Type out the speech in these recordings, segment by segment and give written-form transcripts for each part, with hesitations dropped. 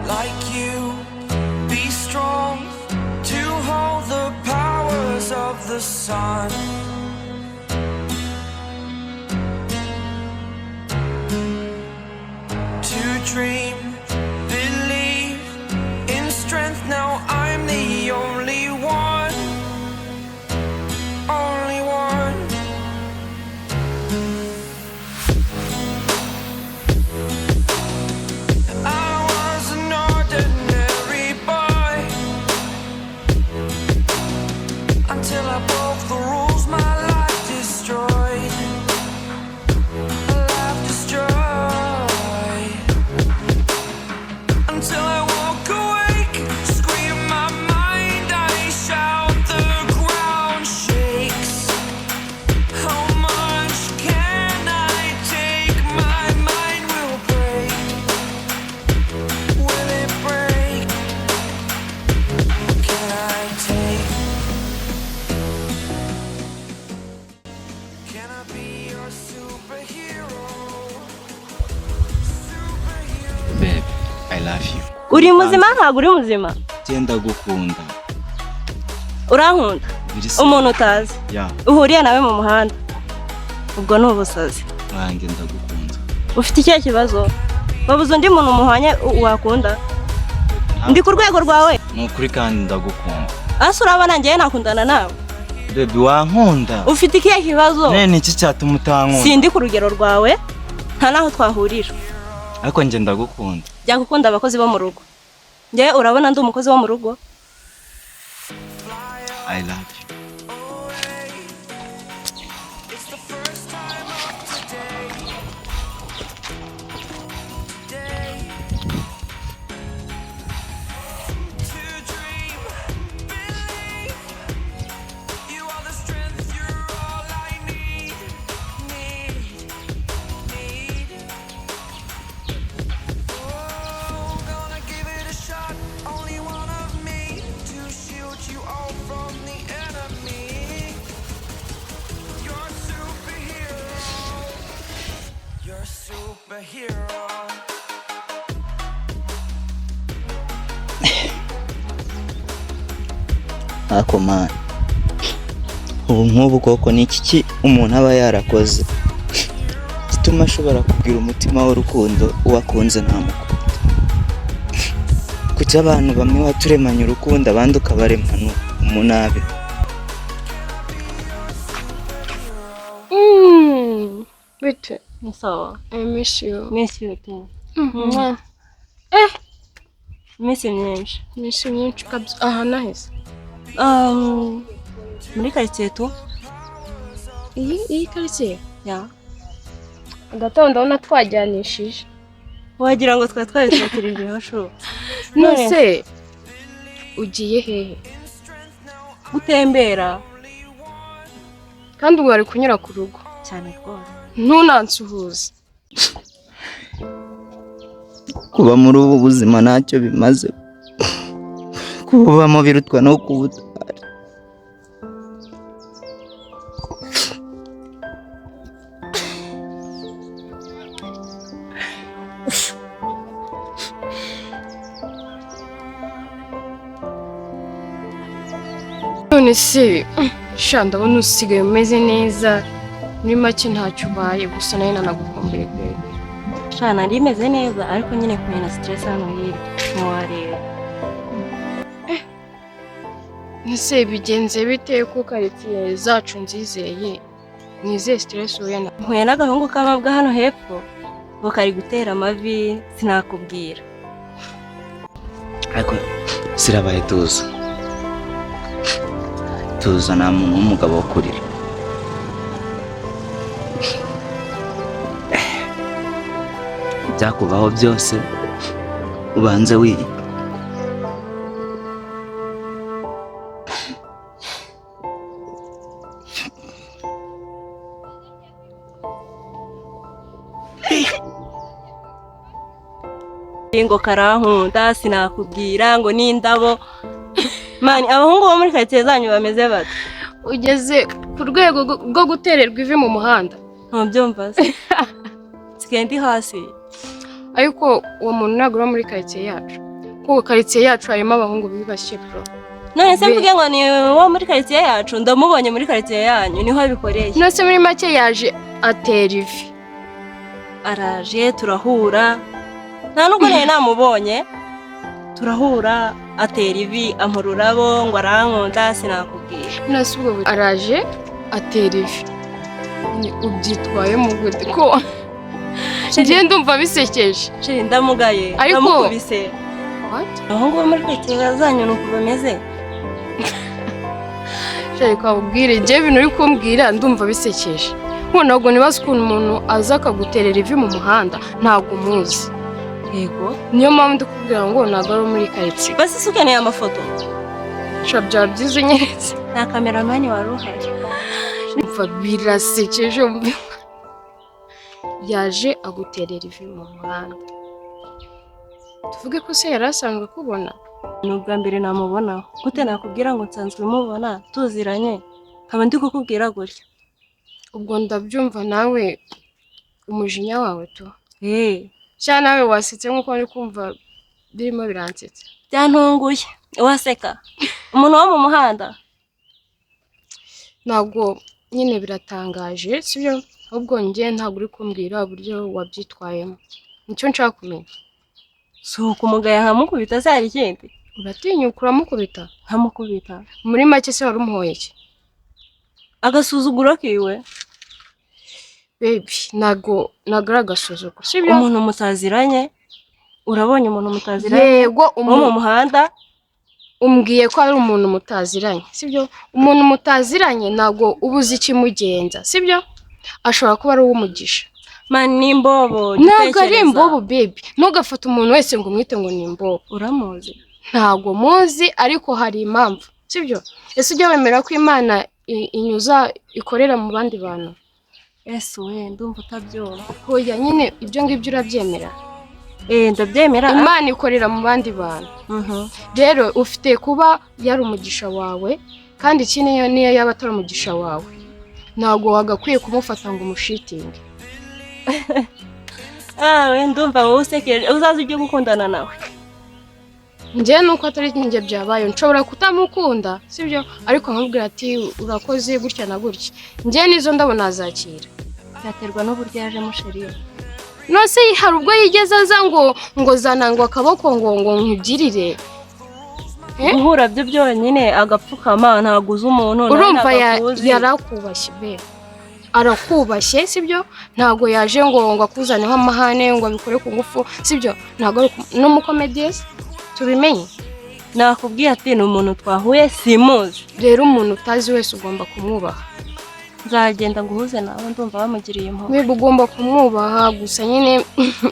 Like you, be strong to hold the powers of the sun. To dream, believe in strength. Now I'm the only one, only one. I was an ordinary boy until I broke the rules. My life destroyed. Life destroyed. Until I woke awake, scream my mind, I shout, the ground shakes. How much can I take? My mind will break. Will it break? Can I take? Can I be your superhero? Superhero. Babe, I love you. Uri muzima? Ntabwo uri muzima. Genda gukunda. Urankunda? Biri se- Umuntu utazi Ya, uhuriye nawe mu muhanda, ubwo ni ubusazi. Nanjye ndagukunda. Ufite ikihe kibazo? Wabuze undi muntu muhanye wakunda? Ndi ku rwego rwawe? Ni ukuri kandi ndagukunda. Ase urabona njyewe nakundana nawe? Babe, wankunda. Ufite ikihe kibazo? None iki cyatuma utankunda? Sindi ku rugero rwawe, nta n'aho twahurira. Ariko njye ndagukunda. Jya gukunda abakozi bo mu rugo. Njyewe urabona ndi umukozi wo mu rugo? I love you. It's the first time of today. Today. To dream, believe. You are the strength, you're all I need. Need, need. Oh, gonna give it a shot. Only one of me to shield you all from the enemy. You're a superhero. You're a superhero. Ariko man, ubu nk'ubu koko ni iki ki umuntu aba yarakoze gituma ashobora kugira umutima w'urukundo uwo akunze ntamukunda? Kuki abantu bamwe waturemanye urukundo, abandi ukabaremana umunabi? Bite? Ni sawa. I miss you. Miss you too. Mwah. Iminsi myinshi. Miss myinshi kabisa. Aha nahise. Muri karitsiye tu. Iyi karitsiye? Ya. Hagati aho ndabona twajyanishije. Wagira ngo twari twabitekerejeho shu. None ugiye hehe? Gutembera. Kandi ubu bari kunyura ku rugo. Cyane rwose. Ntunansuhuze. Kuba muri ubu buzima ntacyo bimaze, kububamo birutwa no kubutwara. None se sha, ndabona usigaye umeze neza. Muri make ntacyo ubaye, gusa nayo nanagukumbuye pe. Sha, nari imeze neza, ariko nyine kumenya na stress hano hirya ntiwareba. Ese bigenze bite ko karitsiye zacu nzizeye? Nizeye stress uhuye na? Mpuye n'agahungu k'amabwa hano hepfo ngo kari gutera amavi, sinakubwira. Ariko sirabaye, tuza, tuza, nta muntu w'umugabo wo kurira. Ibyakubaho byose ubanze wirinda. Ngo karankunda, sinakubwira, ngo n'indabo. Man, abahungu bo muri karitsiye zanyu bameze bate? Ugeze ku rwego rwo gutererwa ivi mu muhanda? Ntubyumva se? Nsigaye ndi hasi. Ariko uwo muntu ntabwo uba muri karitsiye yacu. Kuko karitsiye yacu harimo abahungu bibashye bro. None se mvuge ngo ni wo muri karitsiye yacu? Ndamubonye muri karitsiye yanyu, niho abikoreye. None se muri make yaje atera ivi? Araje turahura, nta nubwo nari namubonye, turahura atera ivi, ampa ururabo ngo arankunda, sinakubwira. None se ubwo araje atera ivi, ubyitwayemo gute ko njye ndumva bisekeje? Chéri, ndamugaye. Ariko- Ndamukubise. What? Abahungu bo muri karitsiye zanyu ni uku bameze. Chéri, kwabubwire, njye ibintu uri kumbwira ndumva bisekeje. Nkuko ntabwo nibaza ukuntu umuntu aza akaguterera ivi mu muhanda, ntabwo umuzi. Yego. Niyo mpamvu ndi kukubwira ngo ntabwo ari uwo muri karitsiye. Basi se ukeneye amafoto? Sha, byaba byiza unyeretse. Nta cameraman wari uhari. Umva, birasekeje. Umva, yaje aguterera ivi mu muhanda, tuvuge ko se yari asanzwe akubona? Ni ubwa mbere namubonaho. Gute nakubwira ngo nsanzwe mubona, tuziranye, nkaba ndi kukubwira gutya? Ubwo ndabyumva nawe umujinya wawe tu. Eh. Sha, nawe wasetse nk'uko uri kumva birimo biransetsa. Byantunguye, waseka umuntu wo mu muhanda. Ntabwo nyine biratangaje, sibyo? Ahubwo njye ntabwo uri kumbwira uburyo wabyitwayemo, nicyo nshaka kumenya. Si ukumugaya nkamukubita se, hari ikindi? Uratinyuka uramukubita? Nkamukubita. Muri make se wari umuhoye iki? Agasuzuguro kiwe. Baby, ntabwo ari agasuzuguro, sibyo? Umuntu mutaziranye, urabonye umuntu mutaziranye Yego. wo mu muhanda. Umbwiye ko ari umuntu mutaziranye, sibyo? Umuntu mutaziranye ntabwo uba uzi ikimugenza, sibyo? Ashobora kuba ari uw'umugisha. Man, ni imbobo. Ntabwo ari Gitekereza. imbobo, baby. Ntugafate umuntu wese ngo umwite ngo ni imbobo. Uramuzi? Ntabwo muzi, ariko hari impamvu, sibyo? Ese ujya wemera ko Imana inyuza ikorera mu bandi bantu? Ese we, ndumva utabyumva. Hoya nyine, ibyo ngibyo urabyemera? Eh, ndabyemera. Imana ikorera mu bandi bantu. Rero ufite kuba yari umugisha wawe, kandi ikindi niyo yaba atari umugisha wawe, ntabwo wagakwiye kumufata ngo umushitinge. Ah, we, ndumva wowe usekeje, uzaza ujye gukundana nawe. Njyewe nuko atari njye byabaye, nshobora kutamukunda, sibyo? Ariko nkamubwira ati urakoze gutya na gutya, njyewe nizo ndabona azakira. Byaterwa n'uburyo yajemo, chéri. Nose hari ubwo yigeze aza ngo zana ngo akaboko ngo nkugirire? Eh? Guhura byo byonyine agapfukama, ntabwo uzi umuntu nawe. Urumva Ntabwo akuzi. Yarakubashye be, arakubashye, sibyo? Ntabwo yaje ngo akuzaneho amahane, ngo abikore ku ngufu, sibyo? Ntabwo ari n'umukomediyesi, tubimenye. Nakubwiye ati ni umuntu twahuye, simuzi. Rero umuntu utazi wese ugomba kumwubaha. Nzagenda nguhuze nawe, ndumva bamugiriye impuhwe. Niba ugomba kumwubaha gusa nyine,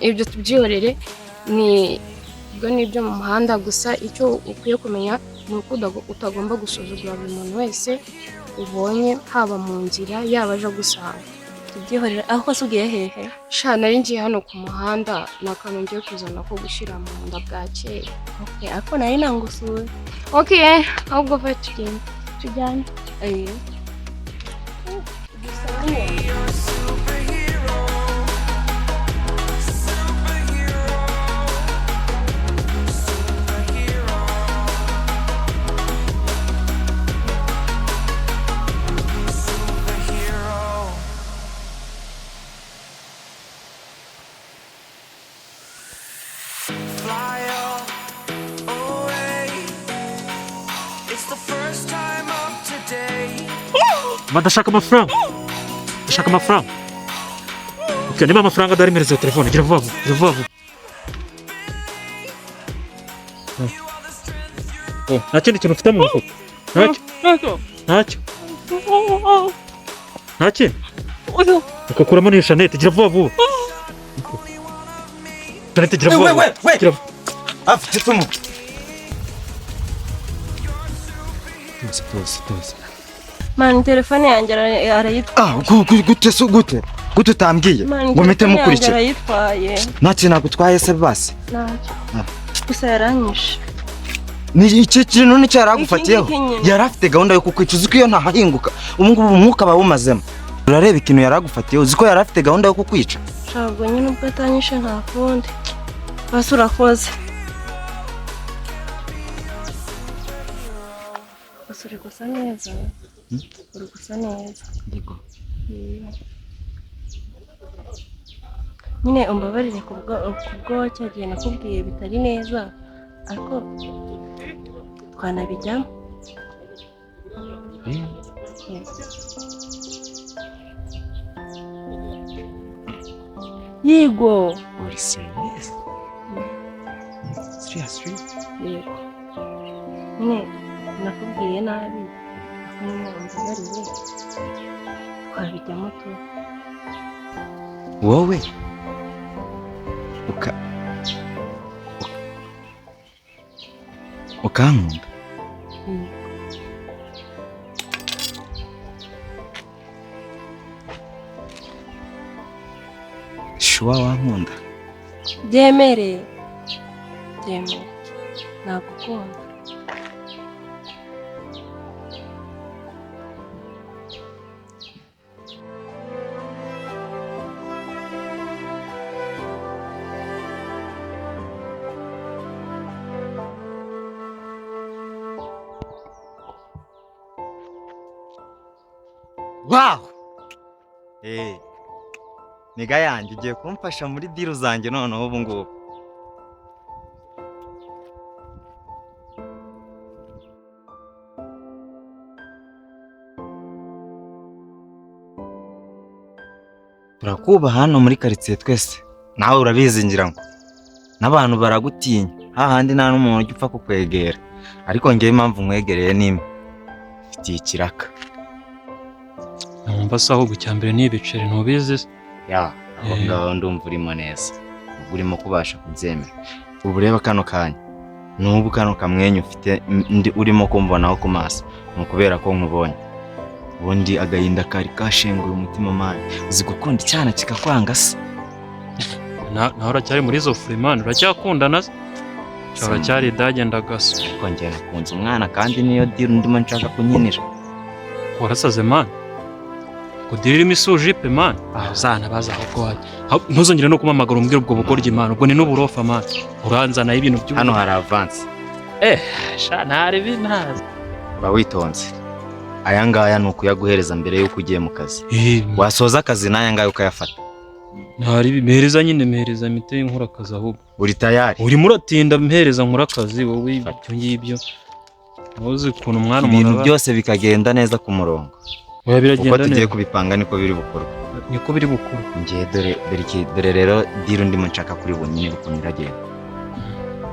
ibyo tubyihorere, ni ibyo ni ibyo mu muhanda. Gusa icyo ukwiye kumenya ni uko utagomba gusuzugura buri muntu wese ubonye, haba mu nzira, yaba aje agusanga. Tubyihorere. Aho se ugiye hehe? Sha, nari ngiye hano ku muhanda, ni akantu ngiye kuzana ko gushyira mu nda bwakeye. Okay, ariko nari nangusuye. Okay, ahubwo va tugende tujyane. Eh. Superhero. Superhero. Superhero. Superhero. Fly away. It's the first time of today. Ndashaka amafaranga, ndashaka amafaranga. Okay, niba amafaranga adahari, mpereza telefone. Gira vuba vuba, gira vuba vuba. Oh, nta kindi kintu ufite mu mufuka? Ntacyo, ntacyo, nta kindi. Ugakuramo n'iyo shanete. Gira vuba vuba, shanete, gira vuba We, vuba. we, we. Gira vuba. Afite icumu. Tuzi, tuzi, tuzi. Man, telefone yanjye arayitwaye. Ah, gute se? Gute utambwiye Man, ngo mpite telefone yanjye mukurikira? arayitwaye. Nta kintu nagutwaye se basi? Ntacyo. Ah. Gusa yaranyishe. Ni iki kintu nicyo yari agufatiyeho? Iki ngiki nyine. Yari afite gahunda yo kukwica. Uzi ko iyo ntahahinguka ubu ngubu umwuka bawumazemo? Urareba ikintu yari agufatiyeho, uzi ko yari afite gahunda yo kukwica? Ntabwo nyine, ubwo atanyishe nta kundi. Basi urakoze. Gusa uri gusa neza. Uri gusa neza. Yego. Nyine umbabarire kubwo cya gihe nakubwiye bitari neza, ariko twanabijyamo. Yego. Uri serious? Seriously? Yego. Nyine nakubwiye nabi, ariko nyine umbabarire twabijyamo tu. Wowe ukankunda? Shuwa wankunda? Byemere. Byemere. Nagukunda. Wow! Niga yanjye ugiye kumfasha muri deal zanjye noneho ubu ngubu. Turakubaha hano muri quartier twese. Nawe urabizi ngira ngo. N'abantu baragutinya. Hahandi nta n'umuntu ujya upfa kukwegera. Ariko ngewe impamvu nkwegereye ni imwe. Mfitiye ikiraka. Numva se ahubwo icya mbere ni ibiceri ntubizi se? Ya, aho ngaho ndumva urimo neza. Ubwo urimo kubasha kubyemera. Ubu reba kano kanya. N'ubu kano kamwenyu ufite urimo kumbonaho ku maso. Ni ukubera ko nkubonye. Ubundi agahinda kari kashenguye umutima mani. Uzi gukunda icyana kikakwanga se? Nawe uracyari muri izo furimani, uracyakundana se? Uracyari idage ndagasa. Ariko njye nakunze umwana kandi niyo deal ndimo nshaka kunkinira. Warasaze mani. Kudirira isujipe man. Ah, uzana baza ahubwo wajya. Ntuzongere no kumamagara umbwira ubwo bugoryi man, ubwo ni n'uburofa man. Uranzana ibintu by'ubu. Hano hari avance. Sha ntari bintazi. Ba witonze. Aya ngaya ni ukuyaguhereza mbere yuko ugiye mu kazi. Wasoza akazi n'aya ngaya ukayafata. Ntari mpereza nyine, mpereza mite nkora akazi ahubwo. Uri tayari? Urimo uratinda mpereza nkora akazi wowe ibyo ngibyo. Uzi ukuntu umwana umuntu ibintu byose bikagenda neza ku murongo. Uko tugiye kubipanga niko biri bukorwe. Niko biri bukorwe. Ngiye dore rero deal ndimo nshaka kuri bunyine ukuntu iragenda.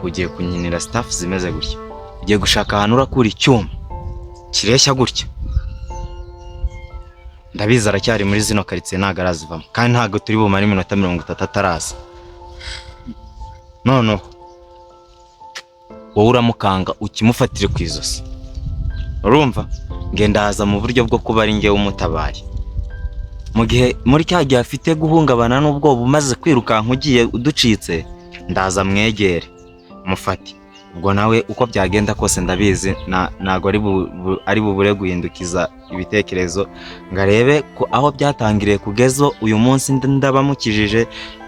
Ugiye kunkinira staff zimeze gutya. Ugiye gushaka ahantu urakura icyuma kireshya gutya. Ndabizi aracyari muri zino quartier ntago arazivamo. Kandi ntago turi bumare iminota 30 ataraza. Noneho wowe uramukanga ukimufatire ku izosi. Urumva? Ngenda haza mu buryo bwo kuba ari ngewe umutabaye. Mu gihe muri cya gihe afite guhungabana n'ubwoba umaze kwirukanka ugiye uducitse, ndaza mwegere mufate. Ubwo nawe uko byagenda kose ndabizi ntago ari bubure guhindukiza ibitekerezo ngo arebe ko aho byatangiriye kugeza uyu munsi ndabamukijije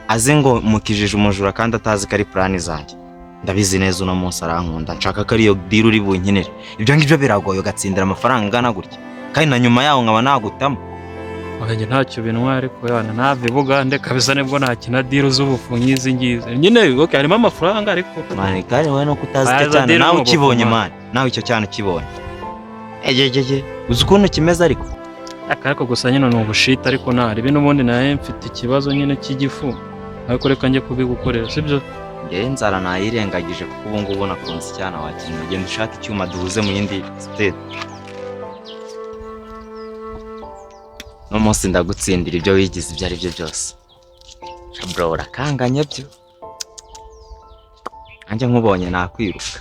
azi ngo mukijije umujura kandi atazi ko ari plan zanjye. Ndabizi neza uno munsi arankunda, nshaka ko ariyo deal uri bunkinire. Ibyo ngibyo biragoye ugatsindira amafaranga angana gutya kandi na nyuma yaho nkaba nagutamo. Wanjye ntacyo bintwaye ariko yana nave Bugande kabisa nibwo nakina deal z'ubufu nk'izi ngizi. Nyine okay harimo amafaranga ariko mani kandi wowe nuko utazi icyo cyane nawe ukibonye mani, nawe icyo cyane ukibonye. Egegege uzi ukuntu kimeze ariko. Ariko gusa nyine ni ubushita ariko ntari bino ubundi naye mfite ikibazo nyine cy'igifu ariko reka njye kubigukorera sibyo? Ngewe inzara nayirengagije kuko ubu ngubu nakunze icyana wakinira. Genda ushake icyuma duhuze mu yindi state. No munsi ndagutsindira ibyo wigize ibyo ari byo byose. Bro urakanganye byo. Nanjye nkubonye nakwiruka.